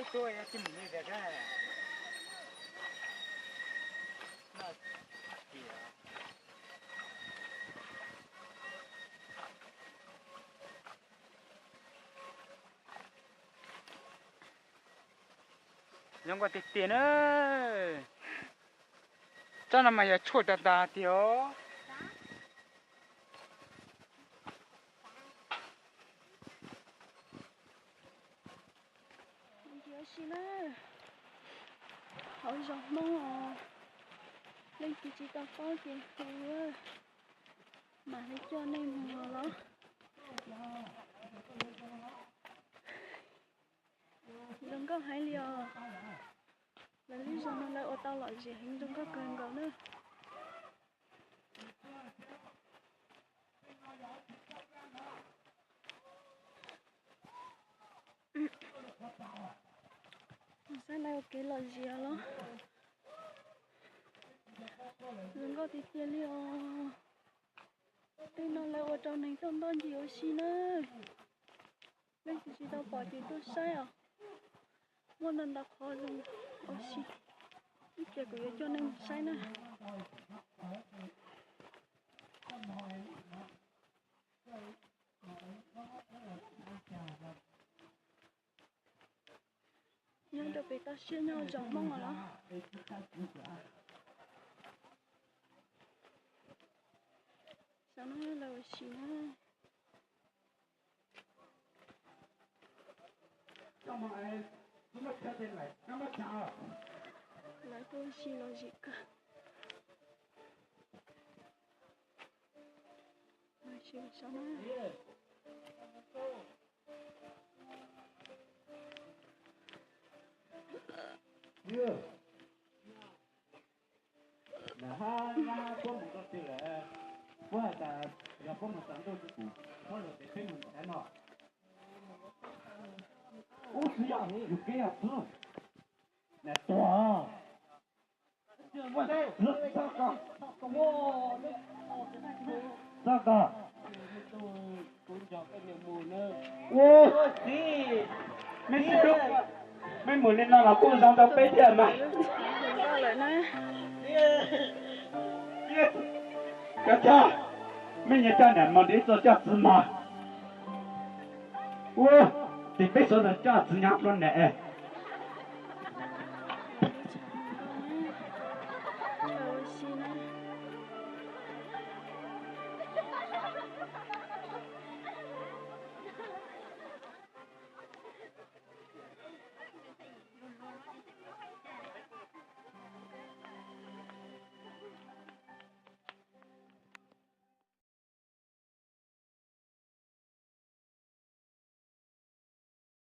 Zoo nkauj tiag tiag na. Tsob no mas yog tshuaj tas tas tiag os. Ua si na, hauv zos Hmoob os, leej twg tsis tau paub ces hu, mam li coj nej mus los. Zoo nkauj heev li os. Lawv lub zos no lawv ua tau lom zem heev, zoo nkauj kawg nkaus na. Saib lawv ua kev lom zem los zoo nkauj tiag tiag li os. Tej no lawv ua rau neeg tuaj ntoj ncig ua si na. Leej twg tsis tau pom ces tuaj saib os. Muaj ntau ntau qhov zoo ua si. Ib pliag kuv yuav coj nej mus saib na. Nyob rau pem toj siab nyob zos Hmoob os los. Xyov no lawv ua si na. Lawv tuaj ua si lom zem kawg. Lawv ua si xyov na. Nram hab nyab puab mus rau twg lawm? Puab has tas yog puab mus tsaus ntuj kuv, puab lug tias peb mus ntawm no. Ub, tsis yog, yus kev yog xwb. Nam tuag. Txog koj. Ua, mej tsis, mej mus li no los kuj zoo rau peb thiab mas. Cov coj, mej nyias coj nam mos ntiv tuaj coj txiv mos. Ua, tim peb suav ntawd coj txiv nyav plua nam.